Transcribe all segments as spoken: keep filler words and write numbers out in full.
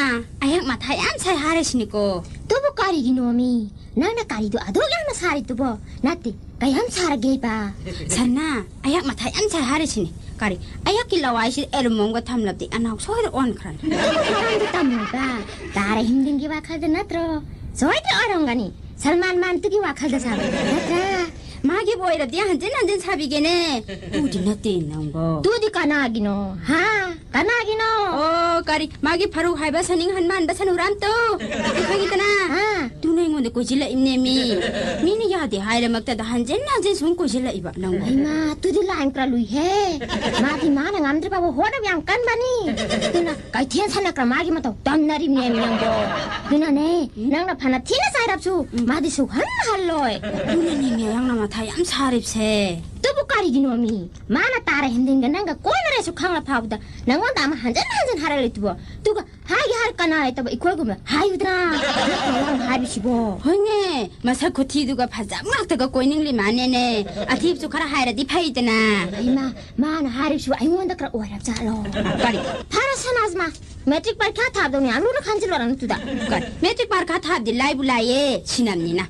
ꯑꯩꯍꯥꯛ ꯃꯊꯥ ꯌꯥꯝ ꯁꯥꯏ ꯍꯥꯏꯔꯤꯁꯤꯅꯤꯀꯣ꯫ ꯑꯗꯨꯕꯨ ꯀꯔꯤꯒꯤꯅꯣꯃꯤ? ꯅꯪꯅ ꯀꯔꯤꯗꯣ ꯑꯗꯨꯛ ꯌꯥꯝꯅ ꯁꯥꯔꯤꯗꯨꯕꯣ? ꯅꯠꯇꯦ, ꯀꯌꯥꯝ ꯁꯥꯔꯒꯦꯕ? ꯁꯅꯥ, ꯑꯩꯍꯥꯛ ꯃꯊꯥ ꯌꯥꯝ ꯁꯥꯏ ꯍꯥꯏꯔꯤꯁꯤꯅꯤ꯫ ꯀꯔꯤ, ꯑꯩꯍꯥꯛꯀꯤ ꯂꯋꯥꯏꯁꯤꯗ ꯑꯦꯔꯨꯝ ꯑꯃꯒ ꯊꯝꯂꯕꯗꯤ ꯑꯅꯥꯎ ꯁꯣꯏꯗꯅ ꯑꯣꯟꯈ꯭ꯔꯅꯤ꯫ ꯃꯔꯝꯗꯤ ꯇꯝꯃꯣꯏꯕ, ꯇꯥꯔꯥ ꯍꯤꯝꯗꯤꯟꯒꯤ ꯋꯥꯈꯜꯗ ꯅꯠꯇ꯭ꯔꯣ? ꯁꯣꯏꯗꯅ ꯑꯣꯏꯔꯝꯒꯅꯤ꯫ ꯁꯜꯃꯥꯟ ꯃꯥꯟꯇꯨꯒꯤ ꯋꯥꯈꯜꯗ ꯁꯥꯕ ꯅꯠꯇ꯭ꯔꯥ? ꯃꯥꯒꯤꯕꯨ ꯑꯣꯏꯔꯕꯗꯤ ꯍꯟꯖꯤꯟ ꯍꯟꯖꯤꯟ ꯁꯥꯕꯤꯒꯦꯅꯦ꯫ ꯇꯨꯗꯤ ꯅꯠꯇꯦ ꯅꯪꯕꯣ꯫ ꯇꯨꯗꯤ ꯀꯅꯥꯒꯤꯅꯣ? ꯍꯥ? ꯀꯅꯥꯒꯤꯅꯣ? ꯑꯣ, ꯀꯔꯤ, ꯃꯥꯒꯤ ꯐꯔꯨ ꯍꯥꯏꯕ ꯁꯅꯤꯡ ꯍꯟ ꯃꯥꯟꯕ ꯁꯅꯨꯔꯥꯝꯇꯣ꯫ ꯑꯗꯨ ꯈꯪꯉꯤꯗꯅ? ꯑꯥ꯫ ꯇꯨꯅ ꯑꯩꯉꯣꯟꯗ ꯀꯣꯏꯁꯤꯜꯂꯛꯏꯕꯅꯦꯃꯤ꯫ ꯃꯤꯅ ꯌꯥꯗꯦ ꯍꯥꯏꯔꯃꯛꯇꯗ ꯍꯟꯖꯤꯟ ꯍꯟꯖꯤꯟ ꯁꯨꯝ ꯀꯣꯏꯁꯤꯜꯂꯛꯏꯕ ꯅꯪꯕꯣ꯫ ꯍꯩꯃꯥ, ꯇꯨꯗꯤ ꯂꯥꯏꯟ ꯈꯔ ꯂꯨꯏꯍꯦ꯫ ꯃꯥꯗꯤ ꯃꯥꯅ ꯉꯝꯗ꯭ꯔꯤ ꯐꯥꯎꯕ ꯍꯣꯠꯅꯕ ꯌꯥꯝ ꯀꯟꯕꯅꯤ꯫ ꯑꯗꯨꯅ ꯀꯩꯊꯦꯜ ꯁꯟꯅ ꯈꯔ ꯃꯥꯒꯤ ꯃꯇꯧ ꯇꯝꯅꯔꯤꯕꯅꯦꯃꯤ ꯅꯪꯕꯣ꯫ ꯑꯗꯨꯅꯅꯦ, ꯎꯝ? ꯅꯪꯅ ꯐꯅ ꯊꯤꯅ ꯆꯥꯏꯔꯕꯁꯨ, ꯎꯝ꯫ ꯃꯥꯗꯤ ꯁꯨꯛꯍꯟ ꯍꯜꯂꯣꯏ꯫ ꯑꯗꯨꯅꯅꯦꯃꯤ ꯑꯩꯍꯥꯛꯅ ꯃꯊꯥ ꯌꯥꯝ ꯁꯥꯔꯤꯕꯁꯦ꯫ ꯑꯗꯨꯕꯨ ꯀꯔꯤꯒꯤꯅꯣꯃꯤ? ꯃꯥꯅ ꯇꯥꯔꯥ ꯍꯦꯟꯗꯤꯟꯒ ꯅꯪꯒ ꯀꯣꯏꯅꯔꯦꯁꯨ ꯈꯪꯂ ꯐꯥꯎꯕꯗ ꯅꯪꯉꯣꯟꯗ ꯑꯃ ꯍꯟꯖꯤꯟ ꯍꯟꯖꯤꯟ ꯍꯥꯏꯔꯛꯂꯤꯗꯨꯕꯣ? ꯑꯗꯨꯒ ꯍꯥꯏꯒꯦ ꯍꯥꯏꯔ ꯀꯅꯥ ꯂꯩꯇꯕ ꯑꯩꯈꯣꯏꯒꯨꯝꯕ ꯍꯥꯏꯌꯨꯗꯅ? ꯅꯪ ꯍꯥꯏꯕꯁꯤꯕꯣ? ꯍꯣꯏꯅꯦ, ꯃꯁꯛ ꯈꯨꯊꯤꯗꯨꯒ ꯐꯖꯕ ꯉꯥꯛꯇꯒ ꯀꯣꯏꯅꯤꯡꯂꯤ ꯃꯥꯅꯦꯅꯦ꯫ ꯑꯊꯤꯕꯁꯨ ꯈꯔ ꯍꯥꯏꯔꯗꯤ ꯐꯩꯗꯅ꯫ ꯏꯃꯥ, ꯃꯥꯅ ꯍꯥꯏꯔꯤꯕꯁꯤꯕꯨ ꯑꯩꯉꯣꯟꯗ ꯈꯔ ꯑꯣꯏꯔꯕ ꯖꯥꯠꯂꯣ? ꯀꯔꯤ? ꯐꯔꯦ ꯁꯅꯥꯖꯃꯥ, ꯃꯦꯇ꯭ꯔꯤꯛ ꯄꯔꯤꯈꯥ ꯊꯥꯕꯗꯧꯅ ꯌꯥꯝ ꯂꯨꯅ ꯈꯟꯖꯤꯜꯂꯣꯔꯅꯨ ꯇꯨꯗ꯫ ꯀꯔꯤ? ꯃꯦꯇ꯭ꯔꯤꯛ ꯄꯔꯤꯈꯥ ꯊꯥꯕꯗꯤ ꯂꯥꯏꯕꯨ ꯂꯥꯏꯌꯦ, ꯁꯤꯅꯝꯅꯤꯅ꯫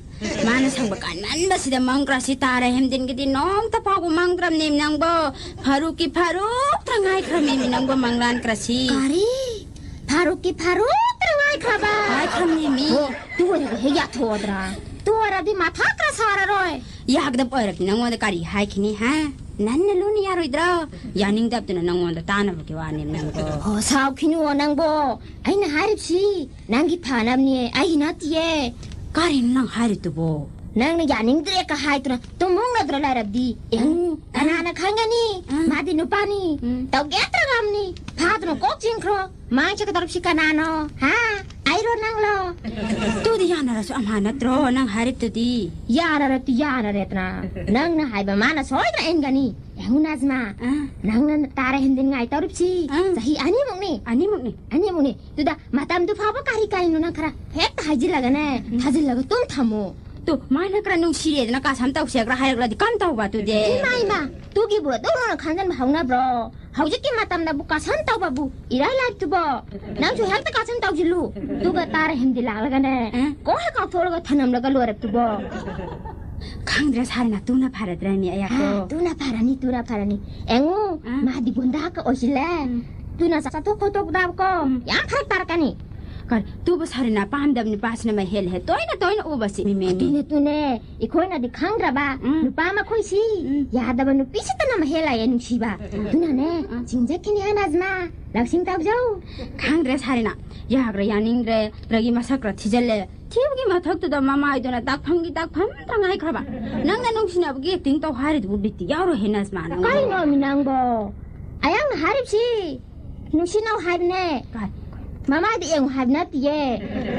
ꯃꯥꯅ ꯁꯪꯕ ꯀꯥꯟꯃꯟꯕꯁꯤꯗ ꯃꯪ ꯀ꯭ꯔꯥꯁꯤ ꯇꯥꯔꯦ, ꯍꯦꯝꯗꯤꯟꯒꯤꯗꯤ ꯅꯣꯡꯇ ꯐꯥꯎꯕ ꯃꯪꯗ꯭ꯔꯕꯅꯦ ꯅꯪꯕꯣ꯫ ꯐꯥꯔꯨꯛꯀꯤ ꯐꯥꯔꯨꯛꯇ ꯉꯥꯏꯈ꯭ꯔꯕꯅꯦ ꯅꯪꯕꯣ, ꯃꯪꯂꯥꯟ ꯀ꯭ꯔꯥꯁꯤ꯫ ꯀꯔꯤ? ꯐꯥꯔꯨꯛꯀꯤ ꯐꯥꯔꯨꯛꯇ ꯉꯥꯏꯈ꯭ꯔꯕ? ꯉꯥꯏꯈ꯭ꯔꯕꯅꯦꯃꯤ꯫ ꯑꯣ, ꯇꯨ ꯑꯣꯏꯔꯒ ꯍꯦꯛ ꯌꯥꯊꯣꯛꯑꯗ꯭ꯔꯥ? ꯇꯨ ꯑꯣꯏꯔꯗꯤ ꯃꯊꯥ ꯈꯔ ꯁꯥꯔꯔꯣꯏ꯫ ꯌꯥꯒꯗꯕ ꯑꯣꯏꯔꯗꯤ ꯅꯪꯉꯣꯟꯗ ꯀꯔꯤ ꯍꯥꯏꯈꯤꯅꯤ, ꯍꯥ? ꯅꯟꯅ ꯂꯨꯅ ꯌꯥꯔꯣꯏꯗ꯭ꯔꯣ? ꯌꯥꯅꯤꯡꯗꯕꯗꯨꯅ ꯅꯪꯉꯣꯟꯗ ꯇꯥꯅꯕꯒꯤ ꯋꯥꯅꯦ ꯅꯪꯕꯣ꯫ ꯑꯣ, ꯁꯥꯎꯈꯤꯅꯨ ꯅꯪꯕꯣ꯫ ꯑꯩꯅ ꯍꯥꯏꯔꯤꯕꯁꯤ ꯅꯪꯒꯤ ꯐꯅꯕꯅꯦ, ꯑꯩꯒꯤ ꯅꯠꯇꯤꯌꯦ꯫ ꯀꯔꯤꯅꯣ ꯅꯪ ꯍꯥꯏꯔꯤꯗꯨꯕꯣ? ꯅꯪꯅ ꯌꯥꯅꯤꯡꯗ꯭ꯔꯦ ꯀ ꯍꯥꯏꯗꯨꯅ ꯇꯨꯝꯃꯨꯡꯅꯗ꯭ꯔ ꯂꯩꯔꯕꯗꯤ? ꯑꯦ, ꯎꯝ꯫ ꯀꯅꯥꯅ ꯈꯪꯒꯅꯤ? ꯎꯝ꯫ ꯃꯥꯗꯤ ꯅꯨꯄꯥꯅꯤ꯫ ꯎꯝ꯫ ꯇꯧꯒꯦ ꯇꯧꯔꯝꯅꯤ꯫ ꯐꯥꯗꯨꯅ ꯀꯣꯛ ꯆꯤꯡꯈ꯭ꯔꯣ꯫ ꯃꯥꯡ ꯆꯠꯀꯗꯧꯔꯤꯕꯁꯤ ꯀꯅꯥꯅꯣ? ꯍꯥ? ꯑꯩꯔꯣ ꯅꯪꯂꯣ? ꯇꯨꯗꯤ ꯌꯥꯅꯔꯁꯨ ꯑꯝꯍꯥ ꯅꯠꯇ꯭ꯔꯣ ꯅꯪ ꯍꯥꯏꯔꯤꯕꯗꯨꯗꯤ? ꯌꯥꯅꯔꯗꯤ ꯌꯥꯅꯔꯦꯗꯅ꯫ ꯅꯪꯅ ꯍꯥꯏꯕ ꯃꯥꯅ ꯁꯣꯏꯗꯅ ꯏꯟꯒꯅꯤ꯫ ꯌꯦꯡꯉꯨ ꯅꯥꯖꯃꯥ, ꯑꯥ꯫ ꯅꯪꯅ ꯇꯥꯔꯥ ꯍꯦꯟꯗꯤꯟꯉꯥꯏ ꯇꯧꯔꯤꯕꯁꯤ ꯑꯥ꯫ ꯆꯍꯤ ꯑꯅꯤꯃꯨꯛꯅꯤ꯫ ꯑꯅꯤꯃꯨꯛꯅꯤ꯫ ꯑꯅꯤꯃꯨꯛꯅꯤ꯫ ꯑꯗꯨꯗ ꯃꯇꯝꯗꯨ ꯐꯥꯎꯕ ꯀꯔꯤ ꯀꯔꯤꯅꯣ ꯅꯪ ꯈꯔ ꯍꯦꯛꯇ ꯍꯥꯏꯖꯤꯜꯂꯒꯅꯦ, ꯎꯝ꯫ ꯊꯥꯖꯤꯜꯂꯒ ꯇꯨꯝ ꯊꯝꯃꯣ꯫ ꯇꯨ, ꯃꯥꯅ ꯈꯔ ꯅꯨꯡꯁꯤꯔꯦꯗꯅ ꯀꯥꯁꯝ ꯇꯧꯁꯦ ꯈꯔ ꯍꯥꯏꯔꯛꯂꯗꯤ ꯀꯝ ꯇꯧꯕ ꯑꯗꯨꯗꯤ? ꯏꯃꯥ, ꯏꯃꯥ, ꯇꯨꯒꯤꯕꯨ ꯑꯗꯨꯝ ꯈꯟꯖꯟꯕ ꯍꯧꯅꯕ꯭ꯔꯣ? ꯍꯧꯖꯤꯛꯀꯤ ꯃꯇꯝꯗꯕꯨ ꯀꯥꯁꯟ ꯇꯧꯕꯕꯨ ꯏꯔꯥꯏ ꯂꯥꯏꯕꯗꯨꯕꯣ꯫ ꯅꯪꯁꯨ ꯍꯦꯛꯇ ꯀꯥꯁꯟ ꯇꯧꯁꯤꯜꯂꯨ꯫ ꯑꯗꯨꯒ ꯇꯥꯔ ꯍꯤꯟꯗꯤ ꯂꯥꯛꯂꯒꯅꯦ, ꯑ? ꯀꯣꯛ ꯍꯦꯛ ꯀꯥꯎꯊꯣꯛꯂꯒ ꯊꯅꯝꯂꯒ ꯂꯣꯏꯔꯕꯗꯨꯕꯣ꯫ ꯈꯪꯗ꯭ꯔꯦ ꯁꯥꯔꯤꯅ, ꯇꯨꯅ ꯐꯔꯗ꯭ꯔꯅꯤ ꯑꯌꯥꯛꯇꯣ꯫ ꯑ, ꯇꯨꯅ ꯐꯔꯅꯤ, ꯇꯨꯅ ꯐꯔꯅꯤ꯫ ꯑꯦꯡꯉꯨ, ꯑ? ꯃꯥꯗꯤ ꯒꯨꯟꯗꯥꯒ ꯑꯣꯏꯁꯤꯜꯂꯦ꯫ ꯎꯝ꯫ ꯇꯨꯅ ꯆꯠꯊꯣꯛ ꯈꯣꯠꯇꯣꯛꯄꯗꯕꯀꯣ, ꯎꯝ꯫ ꯌꯥꯝ ꯐꯔꯛ ꯇꯥꯔꯛꯀꯅꯤ꯫ ꯀꯔꯤ? ꯇꯨꯕ ꯁꯥꯔꯤꯅ ꯄꯥꯝꯗꯕ ꯅꯨꯄꯥꯁꯤꯅ ꯃꯍꯦꯜ ꯍꯦ ꯇꯣꯏꯅ ꯇꯣꯏꯅ ꯎꯕꯁꯤ, ꯃꯤꯃꯦꯅꯤ꯫ ꯑꯗꯨꯅꯦ, ꯑꯗꯨꯅꯦ꯫ ꯑꯩꯈꯣꯏꯅꯗꯤ ꯈꯪꯗ꯭ꯔꯕ, ꯎꯝ꯫ ꯅꯨꯄꯥ ꯃꯈꯣꯏꯁꯤ ꯎꯝ꯫ ꯌꯥꯗꯕ ꯅꯨꯄꯤꯁꯤꯇꯅ ꯃꯍꯦꯜ ꯂꯥꯛꯑꯦ ꯅꯨꯡꯁꯤꯕ꯫ ꯎꯝ꯫ ꯑꯗꯨꯅꯅꯦ, ꯎꯝ꯫ ꯆꯤꯡꯖꯈꯤꯅꯤ ꯍꯥꯏꯅ ꯑꯖꯃꯥ꯫ ꯂꯧꯁꯤꯡ ꯇꯧꯖꯧ꯫ ꯈꯪꯗ꯭ꯔꯦ ꯁꯥꯔꯤꯅ, ꯌꯥꯈ꯭ꯔ ꯌꯥꯅꯤꯡꯗ꯭ꯔꯦ, ꯔꯒꯤ ꯃꯁꯛ ꯈꯔ ꯊꯤꯖꯜꯂꯦ꯫ ꯊꯤꯕꯒꯤ ꯃꯊꯛꯇꯨꯗ ꯃꯃꯥꯏꯗꯨꯅ ꯗꯥꯛꯐꯝꯒꯤ ꯗꯥꯛꯐꯝ ꯇꯉꯥꯏꯈ꯭ꯔꯕ꯫ ꯅꯪꯅ ꯅꯨꯡꯁꯤꯅꯕꯒꯤ ꯑꯦꯛꯇꯤꯡ ꯇꯧ ꯍꯥꯏꯔꯤꯗꯨꯕꯨ ꯕꯤꯠꯇꯤ ꯌꯥꯎꯔꯣꯏꯍꯦ ꯅꯖꯃꯥ ꯅꯪꯕꯨ꯫ ꯀꯔꯤꯅꯣꯃꯤ ꯅꯪꯕꯣ? ꯑꯌꯥꯡꯅ ꯍꯥꯏꯔꯤꯕꯁꯤ ꯅꯨꯡꯁꯤꯅꯧ ꯍꯥꯏꯕꯅꯦ꯫ ꯀꯥꯏ? ꯃꯃꯥꯏꯗ ꯌꯦꯡꯉꯨ ꯍꯥꯏꯕ ꯅꯠꯇꯤꯌꯦ꯫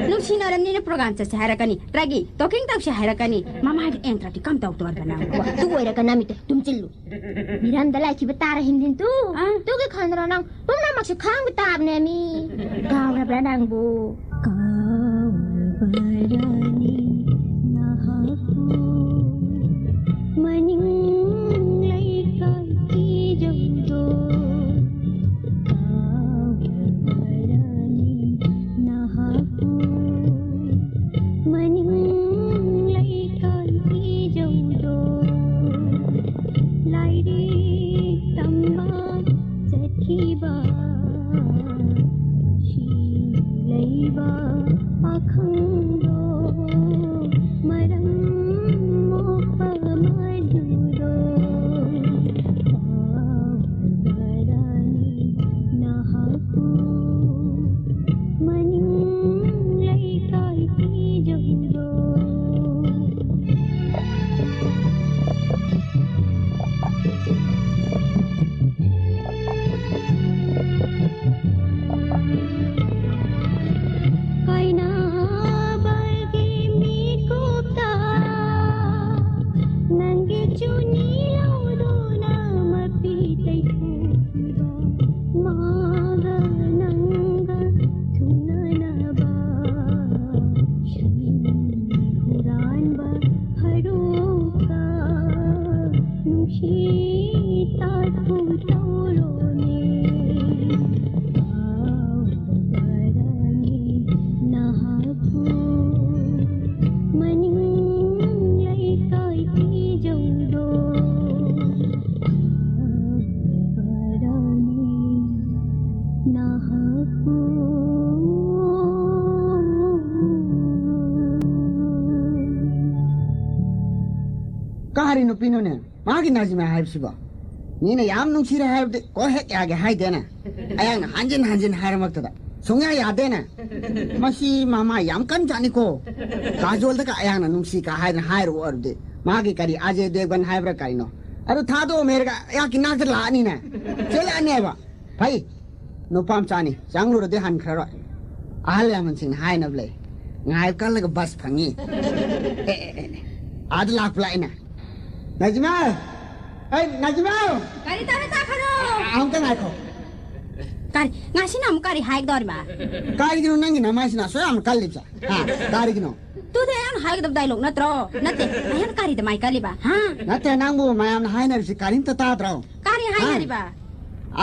ꯅꯨꯡꯁꯤꯅꯔꯕꯅꯤꯅ ꯄ꯭ꯔꯣꯒ꯭ꯔꯥꯝ ꯆꯠꯁꯦ ꯍꯥꯏꯔꯛꯀꯅꯤ, ꯇ꯭ꯔꯥꯏꯒꯤ ꯇꯣꯀꯤꯡ ꯇꯧꯁꯦ ꯍꯥꯏꯔꯛꯀꯅꯤ꯫ ꯃꯃꯥꯏꯗ ꯌꯦꯡꯗ꯭ꯔꯗꯤ ꯀꯝ ꯇꯧꯗꯣꯔꯕ ꯅꯪ? ꯑꯗꯨ ꯑꯣꯏꯔꯒ ꯅꯃꯤꯠꯇ ꯇꯨꯝꯆꯤꯜꯂꯨ꯫ ꯃꯤꯔꯝꯗ ꯂꯥꯏꯈꯤꯕ ꯇꯥꯔ ꯍꯤꯟꯗꯤꯟꯇꯨ꯫ ꯑꯥ꯫ ꯇꯨꯒꯤ ꯈꯟꯗ꯭ꯔꯣ ꯅꯪ? ꯄꯨꯝꯅꯃꯛꯁꯨ ꯈꯪꯕ ꯇꯥꯕꯅꯦ ꯃꯤ꯫ ꯀꯥꯎꯔꯕ꯭ꯔꯥ ꯅꯪꯕꯨ? ꯀꯥꯎꯔꯕ꯭ꯔꯥꯅꯤ ꯅꯍꯥꯛꯄꯨ? ꯃꯅꯤꯡ ꯂꯩꯀꯥꯏ ꯀꯤꯖꯧꯗꯣ꯫ ꯀꯥꯎꯔꯕ꯭ꯔꯥꯅꯤ ꯅꯍꯥꯛꯄꯨ? ꯃꯅꯤꯡ ꯂꯩꯀꯥꯏ ꯀꯤꯖꯧꯗꯣ꯫ ꯂꯥꯏꯔꯤꯛ ꯇꯝꯕ ꯆꯠꯈꯤꯕ ꯅꯨꯡꯁꯤ ꯂꯩꯕ ꯄꯥꯈꯪꯗꯣ꯫ ꯃꯔꯝ ꯃꯣꯛꯄ ꯃꯗꯨꯗꯣ꯫ ꯀꯥꯎꯔꯕ꯭ꯔꯥꯅꯤ ꯅꯍꯥꯛꯄꯨ? ꯃꯅꯤꯡ ꯂꯩꯀꯥꯏ ꯀꯤꯖꯧꯗꯣ꯫ ꯀꯥꯏꯅꯕ ꯀꯔꯤ ꯅꯨꯄꯤꯅꯣꯅꯦ? ꯃꯥꯒꯤ ꯅꯥꯖꯤꯃꯥ ꯍꯥꯏꯕꯁꯤꯕꯣ? ꯃꯤꯅ ꯌꯥꯝ ꯅꯨꯡꯁꯤꯔꯦ ꯍꯥꯏꯕꯗꯤ ꯀꯣ ꯍꯦꯛ ꯌꯥꯒꯦ ꯍꯥꯏꯗꯦꯅꯦ꯫ ꯑꯩꯍꯥꯛꯅ ꯍꯟꯖꯤꯟ ꯍꯟꯖꯤꯟ ꯍꯥꯏꯔꯃꯛꯇꯗ ꯁꯨꯡꯌꯥ ꯌꯥꯗꯦꯅꯦ꯫ ꯃꯁꯤ ꯃꯃꯥ ꯌꯥꯝ ꯀꯟ ꯖꯥꯠꯅꯤꯀꯣ꯫ ꯀꯥꯖꯣꯜꯗꯒ ꯑꯩꯍꯥꯛꯅ ꯅꯨꯡꯁꯤ ꯀ ꯍꯥꯏꯗꯅ ꯍꯥꯏꯔꯨ ꯑꯣꯏꯔꯗꯤ ꯃꯥꯒꯤ ꯀꯔꯤ ꯑꯖꯦ ꯗꯦꯕꯒꯟ ꯍꯥꯏꯕ꯭ꯔꯥ ꯀꯔꯤꯅꯣ, ꯑꯗꯨ ꯊꯥꯗꯣꯛꯑꯝꯃꯦꯔꯒ ꯑꯩꯍꯥꯛꯀꯤ ꯅꯥꯛꯇ ꯂꯥꯛꯑꯅꯤꯅꯦ꯫ ꯆꯦꯜꯂꯛꯑꯅꯦꯕ꯫ ꯐꯩ꯫ ꯅꯨꯄꯥ ꯃꯆꯥꯅꯤ, ꯆꯪꯂꯨꯔꯗꯤ ꯍꯟꯈ꯭ꯔꯔꯣꯏ꯫ ꯑꯍꯜ ꯂꯃꯟꯁꯤꯡꯅ ꯍꯥꯏꯅꯕ ꯂꯩ, "ꯉꯥꯏꯕ ꯀꯜꯂꯒ ꯕꯁ ꯐꯪꯉꯤ"꯫ ꯑꯦ, ꯑꯦ, ꯑꯦ, ꯑꯦ꯫ ꯑꯥꯗ ꯂꯥꯛꯄ ꯂꯥꯛꯏꯅꯦ꯫ ꯅꯖꯤꯃꯥ! ꯑꯩ, ꯅꯖꯤꯃꯥ! ꯀꯔꯤ ꯇꯧꯔꯦ, ꯇꯥꯐꯔꯣ? ꯑꯃꯨꯛꯇ ꯉꯥꯏꯈꯣ꯫ ꯀꯔꯤ? ꯉꯁꯤꯅ ꯑꯃꯨꯛ ꯀꯔꯤ ꯍꯥꯏꯒꯗꯧꯔꯤꯕ? ꯀꯔꯤꯒꯤꯅꯣ ꯅꯪꯒꯤ ꯅꯃꯥꯏꯁꯤꯅ ꯑꯁꯨꯛ ꯌꯥꯝꯅ ꯀꯜꯂꯤꯕꯁꯦ? ꯍꯥ? ꯀꯔꯤꯒꯤꯅꯣ? ꯇꯨꯗꯤ ꯑꯩꯅ ꯍꯥꯏꯒꯗꯕ ꯗꯥꯏꯂꯣꯛ ꯅꯠꯇ꯭ꯔꯣ? ꯅꯠꯇꯦ, ꯑꯩꯅ ꯀꯔꯤꯗ ꯃꯥꯏ ꯀꯜꯂꯤꯕ? ꯍꯥ? ꯅꯠꯇꯦ, ꯅꯪꯕꯨ ꯃꯌꯥꯝꯅ ꯍꯥꯏꯅꯔꯤꯁꯤ ꯀꯔꯤꯝꯇ ꯇꯥꯗ꯭ꯔꯣ? ꯀꯔꯤ ꯍꯥ? ꯍꯥꯏꯅꯔꯤꯕ?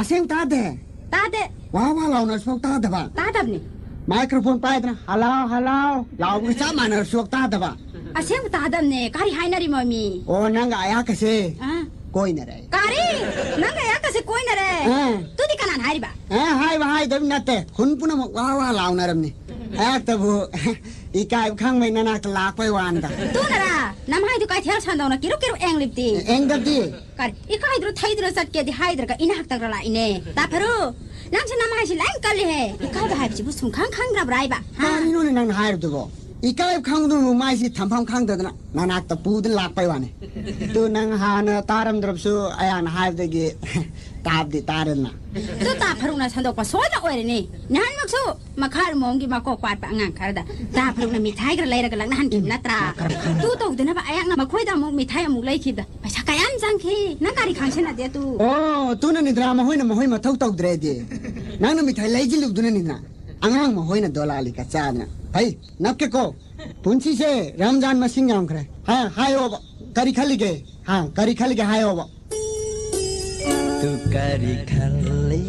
ꯑꯁꯦꯡ ꯇꯥꯗꯦ? ꯇꯥꯗꯦ꯫ ꯋꯥ ꯋꯥ ꯂꯥꯎꯅꯔꯁꯨ ꯇꯥꯗꯕ? ꯇꯥꯗꯕꯅꯤ꯫ ꯃꯥꯏꯀ꯭ꯔꯣꯐꯣꯟ ꯄꯥꯏꯗꯅ "ꯍꯜꯂꯥꯎ, ꯍꯜꯂꯥꯎ" ꯂꯥꯎꯕꯒ ꯆꯞ ꯃꯥꯟꯅꯔꯁꯨ ꯇꯥꯗꯕ? ꯑꯁꯦꯡꯕ ꯇꯥꯗꯕꯅꯦ꯫ ꯀꯔꯤ ꯍꯥꯏꯅꯔꯤꯃꯣ ꯃꯤ? ꯑꯣ, ꯅꯪꯒ ꯑꯌꯥꯛꯀꯁꯦ ꯑꯥ? ꯀꯣꯏꯅꯔꯦ꯫ ꯀꯔꯤ? ꯅꯪꯒ ꯑꯌꯥꯛꯀꯁꯦ ꯀꯣꯏꯅꯔꯦ? ꯑꯥ꯫ ꯇꯨꯗꯤ ꯀꯅꯥꯅ ꯍꯥꯏꯔꯤꯕ? ꯑꯦ, ꯍꯥꯏꯕ ꯍꯥꯏꯗꯕ ꯅꯠꯇꯦ꯫ ꯈꯨꯟ ꯄꯨꯝꯅꯃꯛ ꯋꯥ ꯋꯥ ꯂꯥꯎꯅꯔꯝꯅꯤ꯫ ꯑꯌꯥꯛꯇꯕꯨ ꯏꯀꯥꯏꯕ ꯈꯪꯕꯩ ꯅꯅꯥꯛꯇ ꯂꯥꯛꯄꯩ ꯋꯥꯅꯤꯗ꯫ ꯇꯨꯅꯔꯥ? ꯅꯃꯥꯏꯗꯨ ꯀꯩꯊꯦꯜ ꯁꯟꯗꯧꯅ ꯀꯤꯔꯨꯛ ꯀꯤꯔꯨꯛ ꯑꯦꯡꯂꯤꯕꯗꯤ꯫ ꯑꯦꯡꯗꯕꯗꯤ? ꯀꯔꯤ? ꯏꯀꯥꯏꯗ꯭ꯔꯣ ꯊꯩꯗ꯭ꯔꯣ ꯆꯠꯀꯦꯗꯤ ꯍꯥꯏꯗ꯭ꯔꯒ ꯏꯅꯥꯛꯇꯒ ꯂꯥꯛꯏꯅꯦ꯫ ꯇꯥꯐꯔꯨ, ꯅꯪꯁꯨ ꯅꯃꯥꯏꯁꯤ ꯂꯣꯏ ꯀꯜꯂꯤꯍꯦ꯫ ꯏꯀꯥꯏꯕ ꯍꯥꯏꯕꯁꯤꯕꯨ ꯁꯨꯝ ꯈꯪ ꯈꯪꯗ꯭ꯔꯕ꯭ꯔꯥ ꯍꯥꯏꯕ? ꯍꯥ? ꯀꯔꯤꯅꯣꯅꯦ ꯅꯪꯅ ꯍꯥꯏꯔꯤꯗꯨꯕꯣ? ꯏꯀꯥꯏꯕ ꯈꯪꯗꯅꯕꯨ ꯃꯥꯏꯁꯤ ꯊꯝꯐꯝ ꯈꯪꯗꯗꯅ ꯅꯅꯥꯛꯇ ꯄꯨꯗꯅ ꯂꯥꯛꯄꯩ ꯋꯥꯅꯤ꯫ ꯑꯗꯨ ꯅꯪ ꯍꯥꯟꯅ ꯇꯥꯔꯝꯗ꯭ꯔꯕꯁꯨ ꯑꯩꯍꯥꯛꯅ ꯍꯥꯏꯕꯗꯒꯤ ꯇꯥꯕꯗꯤ ꯇꯥꯔꯦꯗꯅ꯫ ꯑꯗꯨ ꯇꯥꯐꯔꯨꯅ ꯁꯟꯗꯣꯛꯄ ꯁꯣꯏꯗꯅ ꯑꯣꯏꯔꯅꯤ꯫ ꯅꯍꯥꯟꯃꯛꯁꯨ ꯃꯈꯥꯔꯣꯝꯒꯤ ꯃꯀꯣꯛ ꯄꯥꯠꯄ ꯑꯉꯥꯡ ꯈꯔꯗ ꯇꯥꯐꯔꯨꯅ ꯃꯤꯊꯥꯏ ꯈꯔ ꯂꯩꯔꯒ ꯂꯛꯅꯍꯟꯈꯤꯕ ꯅꯠꯇ꯭ꯔꯥ? ꯇꯨ ꯇꯧꯗꯅꯕ ꯑꯩꯍꯥꯛꯅ ꯃꯈꯣꯏꯗ ꯑꯃꯨꯛ ꯃꯤꯊꯥꯏ ꯑꯃꯨꯛ ꯂꯩꯈꯤꯕꯗ ꯄꯩꯁꯥ ꯀꯌꯥꯝ ꯆꯪꯈꯤ? ꯅꯪ ꯀꯔꯤ ꯈꯪꯁꯤꯟꯅꯗꯦ ꯇꯨ? ꯑꯣ, ꯇꯨꯅꯅꯤꯗ꯭ꯔꯥ ꯃꯈꯣꯏꯅ ꯃꯈꯣꯏ ꯃꯊꯧ ꯇꯧꯗ꯭ꯔꯦꯗꯤ? ꯅꯪꯅ ꯃꯤꯊꯥꯏ ꯂꯩꯁꯤꯜꯂꯨꯕꯗꯨꯅꯅꯤꯗꯅ꯫ ꯑꯉꯥꯡ ꯃꯈꯣꯏꯅ ꯗꯣꯂꯥꯂꯤ ꯀꯆꯥꯗꯅ꯫ ꯐꯩ, ꯅꯞꯀꯦꯀꯣ꯫ ꯄꯨꯟꯁꯤꯁꯦ ꯔꯝꯖꯥꯟ ꯃꯁꯤꯡ ꯌꯥꯝꯈ꯭ꯔꯦ꯫ ꯍꯥ, ꯍꯥꯏꯌꯣꯕ꯫ ꯀꯔꯤ ꯈꯜꯂꯤꯒꯦ? ꯍꯥ, ꯀꯔꯤ ꯈꯜꯂꯤꯒꯦ ꯍꯥꯏꯌꯣꯕ꯫ ꯇꯨ ꯀꯔꯤ ꯈꯜꯂꯤ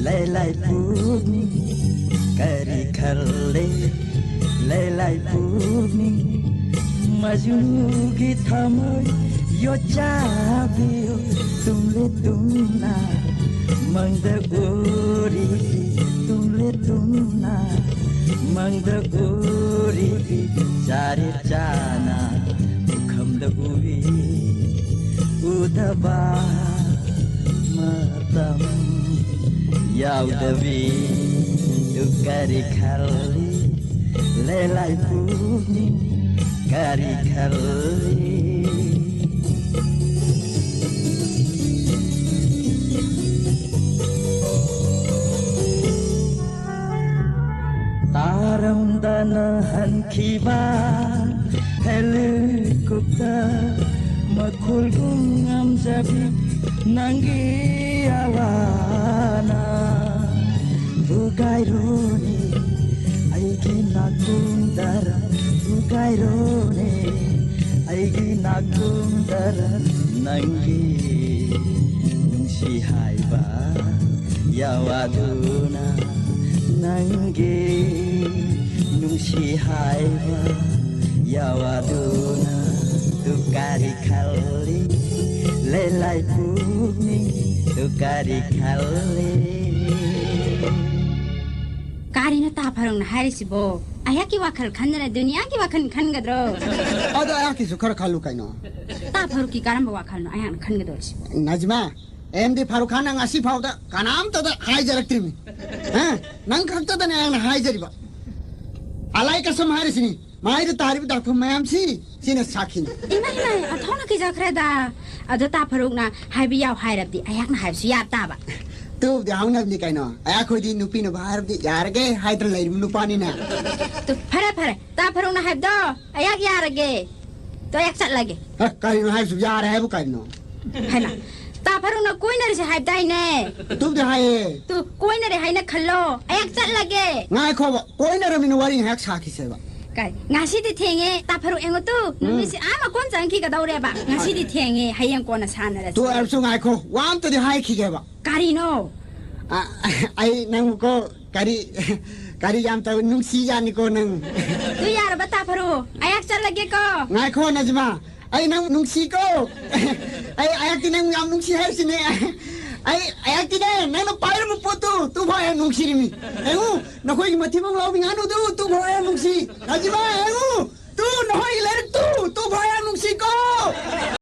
ꯂꯩꯂꯥꯏ ꯄꯨꯛꯅꯤꯡ? ꯀꯔꯤ ꯈꯜꯂꯤ ꯂꯩꯂꯥꯏ ꯄꯨꯛꯅꯤꯡ? ꯃꯖꯅꯨꯒꯤ ꯊꯃꯣꯏ ꯌꯣꯠꯆꯥꯕꯤꯌꯨ ꯇꯨꯝꯂꯦ ꯇꯨꯝꯅ꯫ ꯃꯪꯗ ꯎꯔꯤꯕꯤ ꯇꯨꯝꯂꯦ ꯇꯨꯝꯅ, ꯃꯪꯗ ꯎꯔꯤꯕꯤ ꯆꯥꯔꯦ ꯆꯥꯅ, ꯄꯨꯈꯝꯗ ꯎꯕꯤ ꯎꯗꯕ ꯃꯇꯝ ꯌꯥꯎꯗꯕꯤ꯫ ꯇꯨ ꯀꯔꯤ ꯈꯜꯂꯤ ꯂꯩꯂꯥꯏ ꯄꯨꯛꯅꯤꯡ ꯀꯔꯤ ꯈꯜꯂꯤ? ꯇꯥꯔꯝꯗꯅ ꯍꯟꯈꯤꯕ helicopter ꯃꯈꯣꯜꯒꯨꯝ ꯉꯝꯖꯕꯤ ꯅꯪꯒꯤ ꯑꯋꯥꯅ ꯊꯨꯒꯥꯏꯔꯣꯅꯦ ꯑꯩꯒꯤ ꯅꯥꯀꯣꯡꯗꯔ, ꯊꯨꯒꯥꯏꯔꯣꯅꯦ ꯑꯩꯒꯤ ꯅꯥꯀꯣꯡꯗꯔ ꯅꯪꯒꯤ ꯅꯨꯡꯁꯤ ꯍꯥꯏꯕ ꯌꯥꯋꯥꯗꯨꯅ ꯅꯪꯒꯤ ꯅꯨꯡꯁꯤ ꯍꯥꯏꯕ ꯌꯥꯋꯥꯗꯨꯅ ꯇꯨ ꯀꯔꯤ ꯈꯜꯂꯤ ꯂꯩꯂꯥꯏ ꯄꯨꯛꯅꯤꯡ ꯇꯨ ꯀꯔꯤ ꯈꯜꯂꯤ꯫ ꯀꯔꯤꯅꯣ ꯇꯥ ꯐꯔꯨꯡꯅ ꯍꯥꯏꯔꯤꯁꯤꯕꯣ? ꯑꯩꯍꯥꯛꯀꯤ ꯋꯥꯈꯜ ꯈꯟꯗꯅ ꯗꯨꯅꯤꯌꯥꯒꯤ ꯋꯥꯈꯜ ꯈꯟꯒꯗ꯭ꯔꯣ? ꯑꯗꯣ ꯑꯩꯍꯥꯛꯀꯤꯁꯨ ꯈꯔ ꯈꯜꯂꯨ ꯀꯩꯅꯣ꯫ ꯇꯥ ꯐꯔꯨꯛꯀꯤ ꯀꯔꯝꯕ ꯋꯥꯈꯜꯅꯣ ꯑꯩꯍꯥꯛꯅ ꯈꯟꯒꯗꯧꯔꯤꯁꯤꯕꯣ? ꯅꯖꯃꯥ, ꯑꯦꯝ ꯗꯤ ꯐꯥꯔꯨꯛ ꯈꯥꯟꯅ ꯉꯁꯤ ꯐꯥꯎꯗ ꯀꯅꯥꯝꯇꯗ ꯍꯥꯏꯖꯔꯛꯇ꯭ꯔꯤꯕꯅꯤ꯫ ꯍꯥ? ꯅꯪ ꯈꯛꯇꯗꯅꯦ ꯑꯩꯅ ꯍꯥꯏꯖꯔꯤꯕ꯫ ꯑꯂꯥꯏ ꯀꯁꯝ ꯍꯥꯏꯔꯤꯁꯤꯅꯤ꯫ ꯃꯥꯏꯗ ꯇꯥꯔꯤꯕ ꯗꯥꯛꯐꯝ ꯃꯌꯥꯝꯁꯤ, ꯁꯤꯅ ꯁꯥꯈꯤꯅꯤ꯫ ꯏꯃꯥ, ꯏꯃꯥ, ꯑꯣꯟꯊꯣꯛꯅ ꯀꯤꯖꯈ꯭ꯔꯦꯗ꯫ ꯑꯗꯣ ꯇꯥ ꯐꯔꯨꯛꯅ ꯍꯥꯏꯕ ꯌꯥꯎ ꯍꯥꯏꯔꯕꯗꯤ ꯑꯩꯍꯥꯛꯅ ꯍꯥꯏꯕꯁꯨ ꯌꯥ ꯇꯥꯕ꯫ ꯇꯨꯕꯨꯗꯤ ꯍꯧꯅꯕꯅꯤ ꯀꯩꯅꯣ꯫ ꯑꯩꯈꯣꯏꯗꯤ ꯅꯨꯄꯤꯅꯕꯨ ꯍꯥꯏꯔꯕꯗꯤ ꯌꯥꯔꯒꯦ ꯍꯥꯏꯗꯅ ꯂꯩꯔꯤꯕ ꯅꯨꯄꯥꯅꯤꯅꯦ꯫ ꯇꯨ, ꯐꯔꯦ, ꯐꯔꯦ꯫ ꯇꯥ ꯐꯔꯨꯛꯅ ꯍꯥꯏꯕꯗꯣ ꯑꯩꯍꯥꯛ ꯌꯥꯔꯒꯦ꯫ ꯇꯣ ꯑꯩꯍꯥꯛ ꯆꯠꯂꯒꯦ꯫ ꯍꯦ, ꯀꯔꯤꯅꯣ ꯍꯥꯏꯁꯤꯕꯨ? ꯌꯥꯔꯦ ꯍꯥꯏꯕꯨ ꯀꯔꯤꯅꯣ? ꯍꯩꯃꯥ, ꯇꯥ ꯐꯔꯨꯛꯅ ꯀꯣꯏꯅꯔꯁꯦ ꯍꯥꯏꯕꯗꯥꯏꯅꯦ? ꯇꯨꯕꯨꯗꯤ ꯍꯥꯏꯌꯦ꯫ ꯇꯨ, ꯀꯣꯏꯅꯔꯦ ꯍꯥꯏꯅ ꯈꯜꯂꯣ꯫ ꯑꯩꯍꯥꯛ ꯆꯠꯂꯒꯦ꯫ ꯉꯥꯏꯈꯣꯕ, ꯀꯣꯏꯅꯔꯝꯃꯤꯅ ꯋꯥꯔꯤ ꯉꯥꯏꯍꯥꯛ ꯁꯥꯈꯤꯁꯦꯕ꯫ ꯀꯥꯏ, ꯉꯁꯤꯗꯤ ꯊꯦꯡꯉꯦ꯫ ꯇꯥ ꯐꯔꯨꯛ ꯌꯦꯡꯉꯨ ꯇꯨ, ꯎꯝ꯫ ꯅꯨꯃꯤꯠꯁꯦ ꯑꯥ ꯃꯀꯣꯟ ꯆꯪꯈꯤꯒꯗꯧꯔꯦꯕ꯫ ꯉꯁꯤꯗꯤ ꯊꯦꯡꯉꯦ, ꯍꯌꯦꯡ ꯀꯣꯟꯅ ꯁꯥꯟꯅꯔꯁꯦ꯫ ꯇꯨ ꯑꯣꯏꯔꯁꯨ ꯉꯥꯏꯈꯣ, ꯋꯥ ꯑꯝꯇꯗꯤ ꯍꯥꯏꯈꯤꯒꯦꯕ꯫ ꯀꯔꯤꯅꯣ? ꯑ, ꯑꯩ ꯅꯪꯕꯨꯀꯣ ꯀꯔꯤ, ꯀꯔꯤ ꯌꯥꯝ ꯇꯧ-, ꯅꯨꯡꯁꯤꯖꯥꯠꯅꯤꯀꯣ ꯅꯪ꯫ ꯇꯨ ꯌꯥꯔꯕ ꯇꯥ ꯐꯔꯨꯛ? ꯑꯩꯍꯥꯛ ꯆꯠꯂꯒꯦꯀꯣ꯫ ꯉꯥꯏꯈꯣ ꯅꯖꯃꯥ, ꯑꯩ ꯅꯪ ꯅꯨꯡꯁꯤꯀꯣ꯫ ꯑꯩ, ꯑꯩꯍꯥꯛꯇꯤ ꯅꯪ ꯌꯥꯝ ꯅꯨꯡꯁꯤ ꯍꯥꯏꯔꯤꯁꯤꯅꯦ꯫ ꯑꯩ ꯑꯩꯍꯥꯛꯇꯤꯅꯦ, ꯅꯪꯅ ꯄꯥꯏꯔꯝꯕ ꯄꯣꯠꯇꯨ ꯇꯨ ꯐꯥꯎ ꯌꯥꯝ ꯅꯨꯡꯁꯤꯔꯤꯃꯤ꯫ ꯌꯦꯡꯉꯨ, ꯅꯈꯣꯏꯒꯤ ꯃꯊꯤꯕꯣꯡ ꯂꯥꯎꯕꯤ ꯉꯥꯅꯨꯗꯨ ꯇꯨ ꯐꯥꯎ ꯌꯥꯝ ꯅꯨꯡꯁꯤ꯫ ꯔꯥꯖꯤꯕꯥ, ꯌꯦꯡꯉꯨ, ꯇꯨ ꯅꯈꯣꯏꯒꯤ ꯂꯥꯏꯔꯤꯛꯇꯨ ꯇꯨ ꯐꯥꯎ ꯌꯥꯝ ꯅꯨꯡꯁꯤꯀꯣ꯫